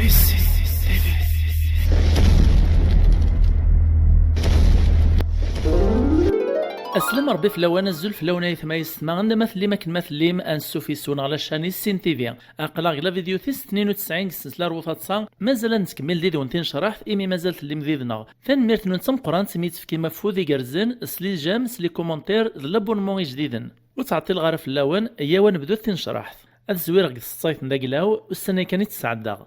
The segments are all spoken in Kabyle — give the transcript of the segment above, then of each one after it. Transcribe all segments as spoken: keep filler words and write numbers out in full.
Aslem Ṛebbi fell-awen, azul fell-awen ay atma yessetma, anda ma tellim akken ma tellim, ansuf yes-wen ɣer la chaîne Issin T V. Aql-aɣ deg la vidéo tis tnin u tesɛin deg ssensla ar wutaḍsa, mazal ad nettkemmil did-wen tinecraḥt imi mazal tellim did-neɣ. Tanemmirt-nwen d tameqqrant imi i d-tefkim afud igerrzen s les j'aime, s les commentaires d l'abonnement ijdiden. Ur ttɛeṭṭileɣ ara fell-awen, iyyaw ad nebdu tinecraḥt. Ad zwireɣ deg tseṭṭayt n daglaw, ussan-a kan i tt-sɛeddaɣ.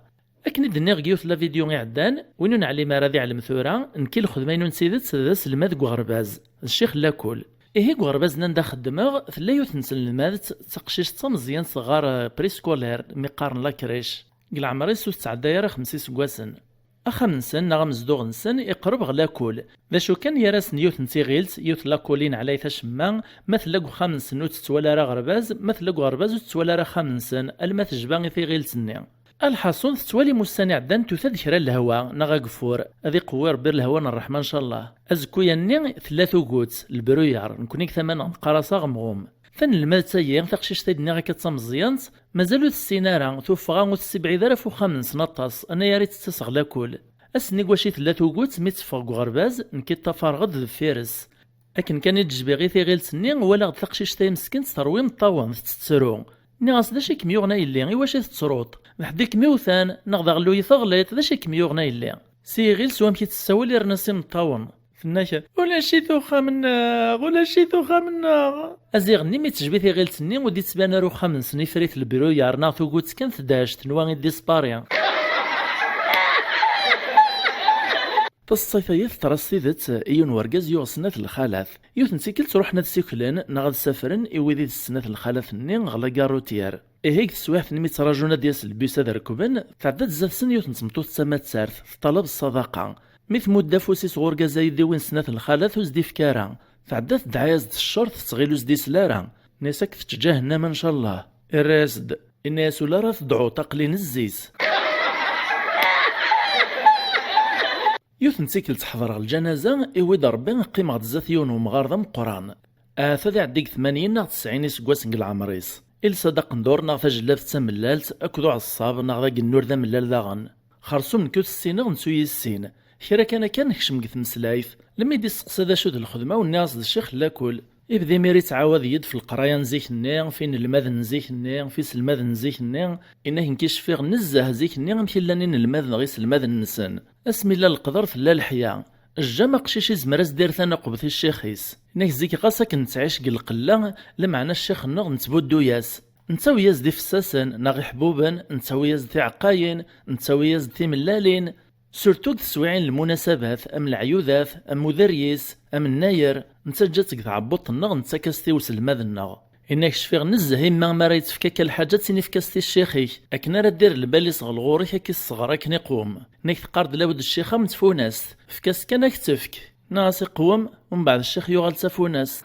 Akken i d-nniɣ deg yiwet la vidéo iɛeddan, win ur neɛlim ara ad iɛlem tura, nekk i lxedma-inu n tidet d aselmad deg uɣerbaz, d ccix n lakul. Ihi deg uɣerbaz-nni anda xeddmeɣ, tella yiwet n tselmadt, d taqcict d tameẓyant teɣɣar, eh, préscolaire, mi qqaren la crèche. Deg leɛmer-is ur tetɛedday ara xemsa iseggasen. Axxam-nsen neɣ amezduɣ-nsen iqreb ɣer lakul. D acu kan, gar-asen yiwet n tiɣilt, yiwet n lakulin ɛlayet acemma, ma tella deg uxxam-nsen ur tettwali ara aɣerbaz, ma tella deg uɣerbaz ur tettwali ara axxam-nsen, alma tejba i tiɣilt-nni. Alḥaṣun, tettwalim ussan iɛeddan tuta-d kra n lehwa neɣ ageffur, ad iqewwi Ṛebbi lehwa n ṛṛeḥma ncallah. Azekkuya-nni tella tugut, lbruyar, nekni deg tama-nneɣ neqqar-as aɣemɣum. Tanelmadt-agi, taqcict ay d-nniɣ akka d tameẓyant, mazal ur tessin ara, tuffɣa ur tessibɛid ara ɣef uxxam-nsen aṭas, anagar i tettas ɣer lakul. Ass-nni deg wacu i tella tugut, mi teffeɣ deg uɣerbaz, nekk i ṭṭafareɣ-d deffir-s. Akken kan i d-jbiɣ i tiɣilt-nni, walaɣ-d taqcict-a meskint terwi imeṭṭawen, tettettru. Nniɣ-as: "D acu i kem-yuɣen a yelli, i wacu i tettruḍ? D ḥedd i kem-iwtan, neɣ d aɣelluy i teɣliḍ, d acu i kem-yuɣen a yelli?" S yiɣil s wamek i tessawal yerna s imeṭṭawen. Tenna-k: "Ulac-it uxxam-nneɣ, ulac-it uxxam-nneɣ." Aziɣ-nni mi tejbi tiɣilt-nni ur d-ittban ara uxxam-nsen, iffer-it lbiru yerna tugut kan tedɛec tenwa i d-ispari. Taseḍsayt-agi teḍra s tidet i yiwen wergaz yuɣ snat lxalat. Yiwet n tikkelt ruḥen ad siklen neɣ ad safren i wid i d snat lxalat-nni ɣer la gare routière. Ihi deg teswiɛt-nni mi ttraǧun ad d-yas lbus ad rekben, tɛedda-d zdat-sen yiwet n tmeṭṭut d tamattart, teṭṭalab ṣṣadaqa. Mi tmudd afus-is ɣer urgaz-a i d-iwin snat lxalat ur s-d-ifki ara. Tɛedda tedɛa-yas-d s ccer, tettɣil ur s-d-isel ara. Tenna-yas: "Ad k-tečč ǧahennama ncallah." Irra-yas-d, inna-yas: "Ula ara tedɛuḍ, aql-i nezzi-s." Yiwet n tikkelt ḥeḍreɣ lǧanaza, iwi-d Ṛebbi qqimeɣ-d zdat yiwen wemɣar d ameqqran. Ahat ad iɛeddi deg tmanyin neɣ tesɛin iseggasen deg leɛmer-is. Ilsa-d aqendur neɣ tajellabt d tamellalt akked uɛeṣṣab neɣ d agennur d amellal daɣen. Xersum nekk ur t-ssineɣ, netta ur yi-yessin. Kra kan akka nekcem deg tmeslayt. Lemmi d-isteqsa d acu d lxedma-w, nniɣ-as d ccix n lakul. Ibda imir ittɛawad-iyi-d f leqraya n zik-nni, f inelmaden n zik-nni, f iselmaden n zik-nni. Inna-k: "Nekk i cfiɣ nezzeh zik-nni amek i llan inelmaden neɣ iselmaden-nsen. Asmi llan leqder tella leḥya. Jjam aqcic izmer ad s-d-irr taneqbt i ccix-is." Inna-k: "Zik ɣas akken nettɛic deg lqella, lameɛna ccix-nneɣ nettbuddu-yas. Nettawi-yas-d ifessasen neɣ iḥbuben, nettawi-yas-d tiɛeqqayin, nettawi-yas-d timellalin." Surtout deg teswiɛin n lmunasabat, am leɛyudat, am uderyis, am nnayer, nettaǧǧa-tt deg tɛebbuḍt-nneɣ, nettak-as-t i uselmad-nneɣ. Inna-k: "Cfiɣ nezzeh imma mi ara yettefk akka lḥaǧa ad tt-in-ifk-as-t i ccix-ik, akken ara d-irr lbal-is ɣer lɣur-ik, ad k-isseɣer akken iqwem." Inna-k: "Teqqar-d lawed ccix am tfunast, efk-as-t kan ad k-tefk." Nniɣ-as: "Iqwem." Umbeɛd ccix yuɣal d tafunast.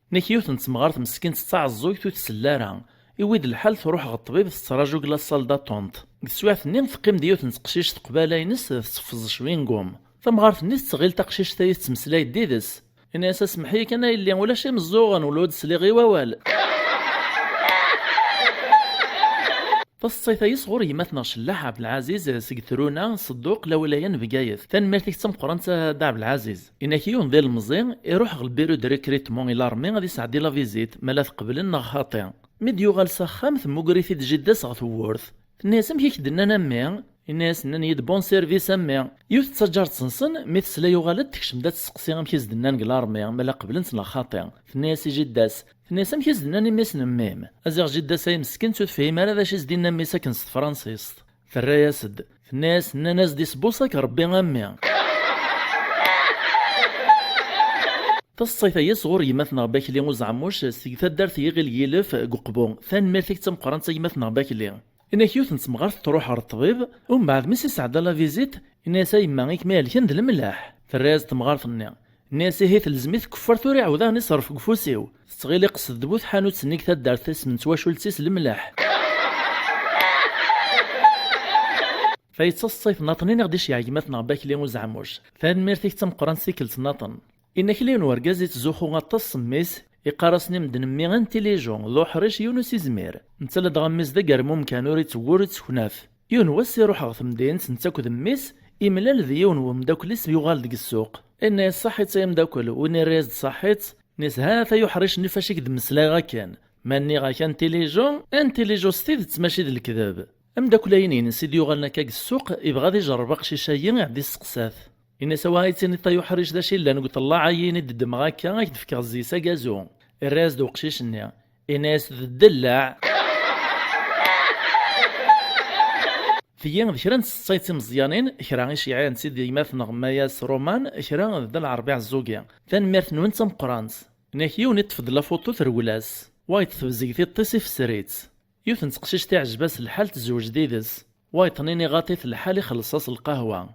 Inna-k: "Yiwet n temɣart meskint d taɛeẓẓugt ur tsell ara. Iwi-d lḥal truḥ ɣer ṭṭbib tettraǧu deg la salle d'attente. Deg teswiɛt-nni teqqim-d yiwet n teqcict qbala-ines tetteffeẓ cwingum. Tamɣart-nni tettɣil taqcict-ayi tettmeslay-d yid-s. Inna-yas: "Asemḥ-iyi kan a yelli, ulac imeẓẓuɣen, ula ur d-sliɣ i wawal." Taseḍsayt-ayi sɣur gma-tneɣ Cellaḥ Ɛebdelɛaziz seg Truna, Sedduq, lawlaya n Bgayet. Tanemmirt-ik d tameqqrant a Dda Ɛebdelɛaziz. Inna-k yiwen d ilemẓi, iruḥ ɣer lbiru de recrutement i l'armée ad isɛeddi la visite, ma la t-qeblen neɣ xaṭi. Mi d-yuɣal s axxam, temmuger-it-id jidda-s ɣer tewwurt. Tenna-yas: "Amek i k-d-nnan a mmi?" Inna-yas: "Nnan-iyi-d bon service a mmi." Yiwet d taǧaret-nsen, mi tesla yuɣal-d, tekcem-d ad testeqsi amek i s-d-nnan deg l'armée, ma la qeblen-tt neɣ xaṭi. Tenna-yas i jidda-s, tenna-yas: "Amek i s-d-nnan i mmi-s n mmi-m?" Aziɣ jidda-s ay meskint ur tefhim ara d acu i s-d-inna mmi-s akken s tefransist. Terra-yas-d, tenna-yas: "Nnan-as-d isbuṣak Rebbi a mmi." Taseḍsayt-ayi sɣur gma-tneɣ Bakli Uzeɛmuc seg taddart n Yiɣil Yilef deg Uqbu. Tanemmirt-ik d tameqqrant a gma-tneɣ Bakli. Inna-k yiwet n temɣart truḥ ɣer ṭṭbib, umbeɛd mi s-isɛedda la visite, inna-yas: "A yemma, i kem-ihelken d lemleḥ." Terra-yas-d temɣart-nni. Inna-yas: "Ihi telzem-it kuffer tura iɛawed ad iṣerref deg ufus-iw." Tettɣil iqsed d bu tḥanut-nni deg taddart, isem n twacult-is Lemleḥ. Tayi d taseḍsayt nniḍen i ɣ-d-iceyyeɛ gma-tneɣ Bakli Uzeɛmuc. Tanemmirt-ik d tameqqrant tikkelt nniḍen. Inna-k yiwen wergaz ittzuxxu aṭas s mmi-s, Iqqar-asen i medden mmi intelligent, d uḥric yiwen ur s-izmir. Netta ladɣa mmi-s d agermum kan, ur ittewwi ur itteknaf. Yiwen wass iruḥ ɣer temdint, netta akked mmi-s, imlal d yiwen wemdakel-is yuɣal deg ssuq. Inna-yas: "Ṣaḥit ay amdakel." Win irra-yas-d: "Ṣaḥit." Inna-yas: "Ha-t ay uḥric-nni fac i k-d-mmeslayeɣ akken. Ma nniɣ-ak intelligent, intelligent s tidet mačči d lekdeb." Amdakel-ayi-ines i d-yuɣalen akka deg ssuq, ibɣa ad ijerreb aqcic-ayi, iɛeddi isteqsa-t. Inna-yas: "Awa, ay tiniḍ ay uḥric d acu yellan deg uṭellaɛ-ayi i d-ddmeɣ akka, ad k-d-fkeɣ zzit agazu." Irra-yas-d uqcic-nni, inna-yas: "D ddellaɛ." Tiyi d kra n tseṭṭa timeẓyanin, kra iceyɛiɛen-tt-id gma-tneɣ Mayas Roman, kra d Dda Lɛerbi Ɛezzugi. Tanemmirt-nwen d tameqqrant. Nek yiwen iṭṭef-d lafuṭu trewla-s, wayeḍ tebzeg tiṭ-is ifesser-itt. Yiwet n teqcict iɛjeb-as lḥal tezweǧ d ides. Wayeḍ-nni iɣaṭ-it lḥal ixelleṣ-as lqahwa.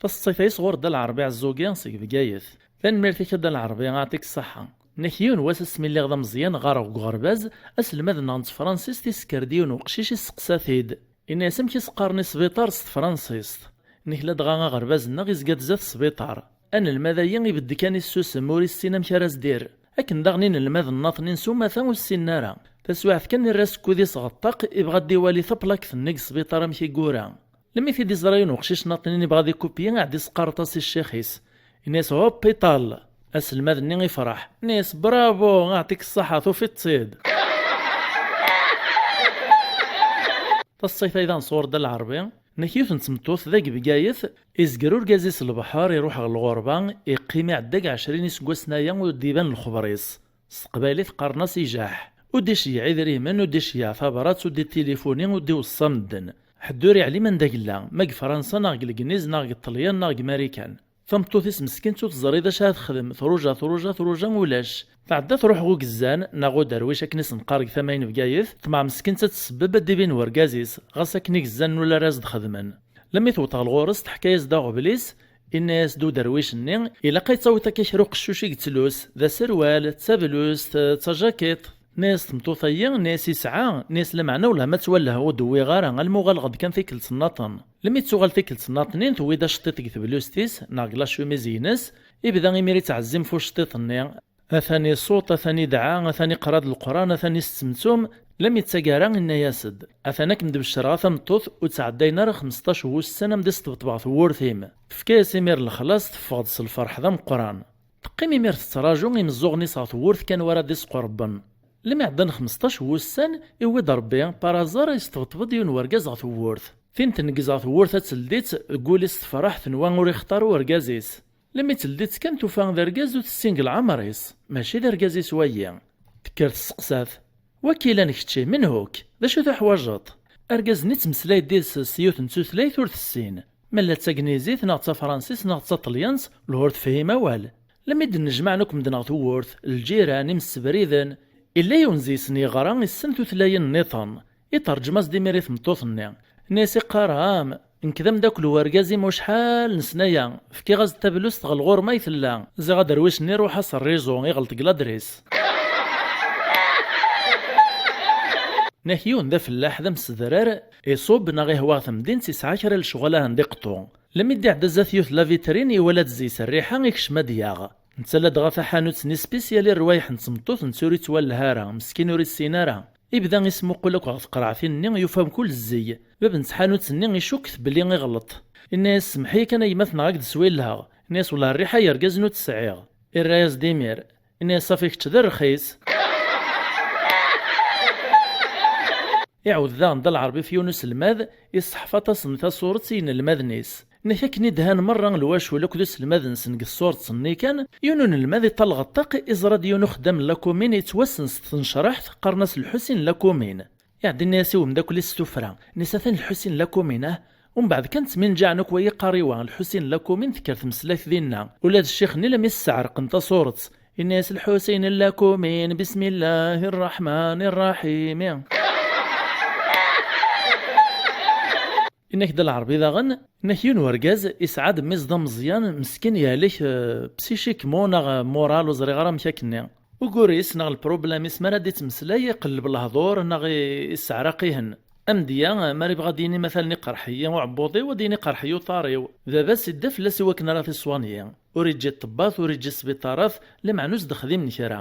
Taseṭṭayt-ayi sɣur Dda Lɛerbi Ɛezzugi seg Bgayet. Tanemmirt-ik a Dda Lɛerbi, aɛṭik ṣṣeḥḥa. Nek yiwen wass asmi lliɣ d ameẓyan ɣareɣ deg uɣerbaz, aselmad-nneɣ n tefransist isekker-d yiwen uqcic isteqsa-t-id. Inna-yas: "Amek i s-qqaren i sbiṭar s tefransist?" Nek ladɣa aɣerbaz-nneɣ izga-d zdat sbiṭar. Anelmad-ayi ibedd kan issusem, ur issin amek ara s-d-irr. Akken daɣen inelmaden-nnaḍnin s umata ur ssinen ara. Taswiɛt kan irra asekkud-is ɣer ṭṭaq, ibɣa ad d-iwali taplakt-nni deg sbiṭar amek i yura. Lmi t-id-iẓra yiwen uqcic-nnaḍnin ibɣa ad ikupyi, iɛeddi isqarreḍ-as i ccix-is. Inna-yas: "Hop, iṭal!" Aselmad-nni ifreḥ. Inna-yas: "Bravo, aɛṭik ṣṣaḥa, tufiḍ-tt-id." Taṣṣayt-a iḍan sɣur Dda Lɛerbi, nek yiwet n tmeṭṭut d agebgayet, izger urgaz-is lebḥer, iruḥ ɣer lɣerba, iqqim iɛedda deg ɛecrin iseggasen aya ur d-iban lexber-is. S teqbaylit qqaren-as ijaḥ. Ur d-iceyyeɛ idrimen, ur d-iceyyeɛ tabrat, ur d-itilifuni, ur d-iweṣṣa medden. Ḥedd ur iɛlim anda yella, ma deg Fransa neɣ deg Legniz neɣ deg Ṭṭelyan neɣ deg Marikan. Tameṭṭut-is meskint ur teẓri d acu ara texdem, truja, truja, truja, ulac. Tɛedda truḥ ɣer ugezzan, neɣ uderwic akken i s-neqqar deg tama n Bgayet, ṭmeɛ meskint ad tsebbeb ad d-ibin wergaz-is, ɣas akken igezzan ula ara as-d-xedmen. Lmi tewweḍ ɣer ɣur-s, teḥka-yas-d aɣbel-is, inna-yas-d uderwic-nni: "Ilaq ad tawiḍ akka kra uqeccuc i yettlus, d aserwal, d tablust, d tajakiṭ." Nni-as tmeṭṭut-ayi, nni-as isɛa, nni-as lameɛna wellah ma ttwalleheɣ ur d-wwiɣ ara, alma uɣaleɣ-d kan tikkelt nnaṭen. Lmi d-tuɣal tikkelt nnaṭnin, tewwi-d aceṭṭiṭ deg teblust-is, neɣ deg la chemise-ines, ibda imir ittɛezzim f uceṭṭiṭ-nni. Atan isuṭ, atan idɛa, atan iqra-d Leqran, atan issemtum, lmi d taggara inna-yas-d: "Atan ad kem-d-beccreɣ a tameṭṭut, ur ttɛeddayen ara xmesṭac wussan am d-isṭebṭeb ɣef tewwurt-im." Tefka-yas imir lexlaṣ, teffeɣ-d s lferḥ d ameqqran. Teqqim imir tettraǧu imeẓẓuɣen-is ɣer tewwurt kan wara d-isqurben. Lmi ɛeddan xmesṭac wussan, iwwi-d Rebbi, par hasard, yesṭebṭeb-d yiwen wergaz ɣer tewwurt. Tin tneggez ɣer tewwurt ad teldi-tt, deg wul-is tefreḥ, tenwa ur ixeṭṭar urgaz-is. Lmi teldi-tt kan tufa d argaz ur tessin deg leɛmer-is, mačči d argaz-is wayi. Tekker tesseqsa-t: "Wakila n kečči, menhuk? D acu tuḥwaǧeḍ?" Argaz-nni ttmeslay-d yid-s s yiwet n tutlayt ur tessin. Ma la d tagnizit, neɣ d tafransist, neɣ d taṭelyant, lehur tefhim awal. Lmi d-nnejmaɛen akk medden ɣer tewwurt, lǧiran, imsebriden, illa yiwen deg-sen yeɣra, issen tutlayin nniḍen. Iterǧem-as-d imir i tmeṭṭut-nni. Nni-as i Qaram: "Nekk d ameddakel n wergaz-im acḥal n ssnaya. Fkiɣ-as-d tablust ɣer lɣur-m ay tella. Ziɣ aderwic-nni iruḥ-as rrizu, iɣelṭ deg ladris." Nek yiwen d afellaḥ, d amsedrar, iṣubb neɣ ihwa ɣer temdint, isɛa kra n lecɣal ahen d iqeṭṭu. Lmi d-iɛedda zdat yiwet la vitrine, iwala-d zzi-s rriḥa, ikcem ad d-yaɣ. Netta ladɣa taḥanut-nni spécial i rrwayeḥ n tmeṭṭut, netta ur ittwalleh ara, meskin ur issin ara. Ibda ismuqul akk ɣer tqerɛtin-nni, yufa mkul zzi. Bab n tḥanut-nni icukk belli iɣelṭ. Inna-yas: "Semmeḥ-iyi kan a gma-tneɣ, ad k-d-swellheɣ." Inna-yas: "Wellah rriḥa n yergazen ur tt-sɛiɣ." Irra-yas-d imir. Inna-yas: "Safi kečč d rrxis." Iɛawed daɣen Dda Lɛerbi f yiwen uselmad, iṣeḥḥef aṭas n tasuret i yinelmaden-is. Nek akken i d-han merra lwacul akked uselmad-nsen deg tsuret-nni kan, yiwen unelmad iṭall ɣer ṭṭaq, iẓra-d yiwen uxeddam n lakumin yettwassen s tnecreḥt, qqaren-as Lḥusin n lakumin. Iɛeddi inna-yas i umeddakel-is s tuffra, inna-yas: "Atan Lḥusin n lakumin, ah?" Umbeɛd kan ttminǧaɛen akk wayi qqar iwa, Lḥusin n lakumin, tekker tmeslayt dinna. Ula d ccix-nni lami s-sɛerqen tasuret. Inna-yas Lḥusin n lakumin: "Bismillahi rraḥmani rraḥimi." Inna-k-d Lɛerbi daɣen, inna-k yiwen wergaz isɛa-d mmi-s d ameẓyan, meskin yehlek, euh, psychiquement neɣ, euh, moral, ur ẓriɣ ara amek akken-nni. Ugur-is neɣ lproblem-is mi ara d-ittmeslay, iqelleb lehdur neɣ i-, isseɛraq-ihen. Amedya, euh, mi ara yebɣu ad d-yini matalan iqerḥ-iyi uɛebbuḍ-iw, ad d-yini iqerḥ-iyi uṭar-iw. Baba-s idda fell-as i wakken ara t-iṣwanyi. Ur iǧǧi ṭṭebbat, ur iǧǧi sbiṭarat, lameɛna ur s-d-xdimen kra.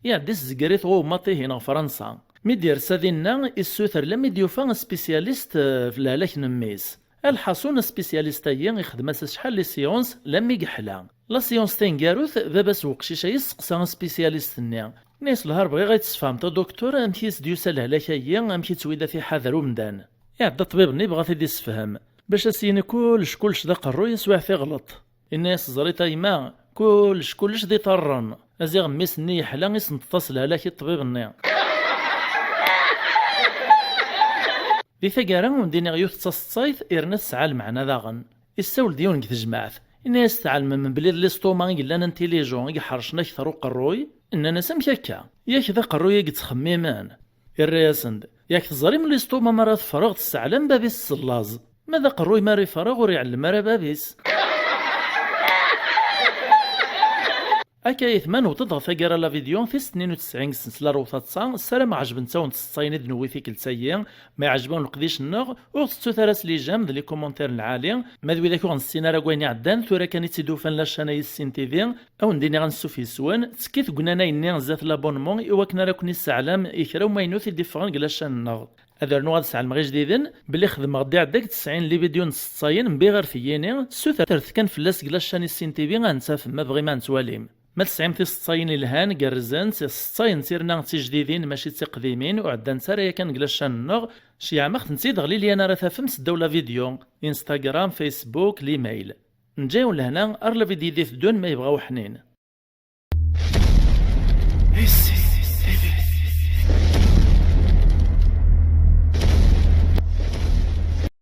Iɛedda isezger-it ɣer ummaṭ-ihin ɣer Fransa. Mi d-yersa dinna, issuter lammi d-yufa aspisyalist, eh, f lehlak n mmi-s. Alḥaṣun, aspisyalist-agi ixdem-as acḥal n les séances lammi yeḥla. La séance taneggarut, baba-s n weqcic-a yesteqsa aspisyalist-nni. Yenna-yas: "Lhar bɣiɣ ad yi-d-tesfehmeḍ a docteur amek i s-d-yusa lehlak-agi, amek i ttwila ad t-iḥader umdan." Iɛedda ṭṭbib-nni yebɣa ad t-id-issefhem. Bac ad s-yini kullec, kullec d aqerruy-is, wiɛet iɣleṭ. Yenna-yas: "Teẓriḍ a yemma, kullec, kullec d iṭarren." Aziɣ mmi-s-nni yeḥla, isenṭeḍ-as lehlak i ṭṭbib-nni. Di taggara, ur d-iniɣ yiwet d taseḍsayt, yerna tesɛa lmeɛna daɣen. Issawel-d yiwen deg tejmaɛt. Yenna-yas: "Tɛelmem belli d l'estomac i yellan intelligent, i iḥercen akter uqerruy?" Nnan-as: "Amek akka? Yak d aqerruy i yettxemmimen." Irra-yasen-d: "Yak teẓrim l'estomac mi ara teffreɣ, tessaɛlem bab-is s llaẓ. Ma d aqerruy mi ara yefreɣ, ur iɛellem ara bab-is." Akka ayetma, newweḍ-d ɣer taggara n la vidéo tis tnin u tesɛin deg ssensla Rewḍ Taḍsa. Ssarameɣ ɛejbent-awen tseḍsayin i d-newwi tikkelt-agi. Ma iɛjeb-awen leqdic-nneɣ, ur tettut ara s les j'aime d les commentaires n lɛali. Ma d widak ur ɣ-nessin ara deg wayen iɛeddan, tura kan i tt-id-ufan la chaîne Yessin T V, a wen-d-iniɣ ansuf yes-wen, ttekkit deg unanay-nni zdat l'abonnement i wakken ara ken-isseɛlam i kra umaynut i d-iffɣen deg la chaîne-nneɣ. Ad rnuɣ ad sɛelmeɣ ijdiden belli xedmeɣ-d iɛedda deg tesɛin n les vidéos n tseḍsayin, mbiɣ ar tiyini, ssutret kan fell-as deg la chaîne Yessin T V, ad tt-tafem ma tebɣim ad tt-twalim. Ma tesɛim tiseḍsayin ilhan, gerrzent, tiseḍsayin tirna d tijdidin, mačči d tiqdimin, ur ɛeddant ara yakan deg la chaîne-nneɣ, ceyyɛem-aɣ-tent-id ɣer les liens ara tafem seddaw la vidéo, Instagram, Facebook, l'email. Neǧǧa-yawen lehna, ar la vidéo i d-iteddun ma yebɣa uḥnin.